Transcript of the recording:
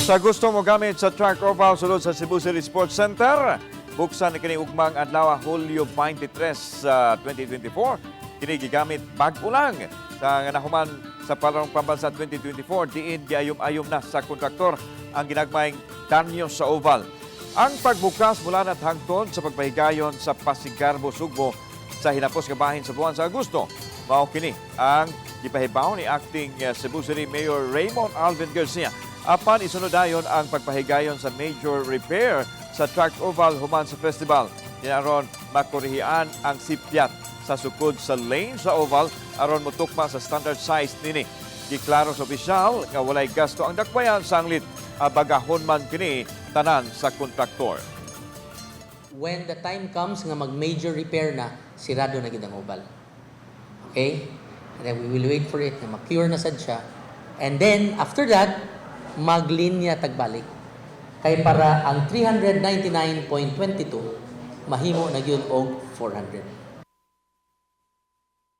Sa gusto mo gamit sa track oval sulod sa Cebu City Sports Center, buksan na kini ugmang adlaw, Hulyo 23 sa 2024. Kini gigamit bag-o lang sa nga nahuman sa Palarong Pambansa 2024, diin giayom-ayom na sa kontraktor ang ginagmayng danyo sa oval. Ang pagbukas mula na hangtod sa pagpahigayon sa Pasigarbo Sugbo sa hinapos nga bahin sa buwan sa Agosto. Mao kini ang gipahibaw ni acting Cebu City Mayor Raymond Alvin Garcia. Apan isunod dayon ang pagpahigayon sa major repair sa track oval human sa festival. Kinaron makorihian ang sipyat sa sukod sa lane sa oval aron motukma sa standard size nini. Giklaro sa opisyal nga walay gasto ang dakbayan sanglit abagahon man kini tanan sa kontraktor. When the time comes nga mag-major repair na, sirado na gid ang oval. Okay? And then we will wait for it na ma-cure na sad siya. And then, after that, maglinya tagbalik. Kay para ang 399.22 mahimo na gyud og 400.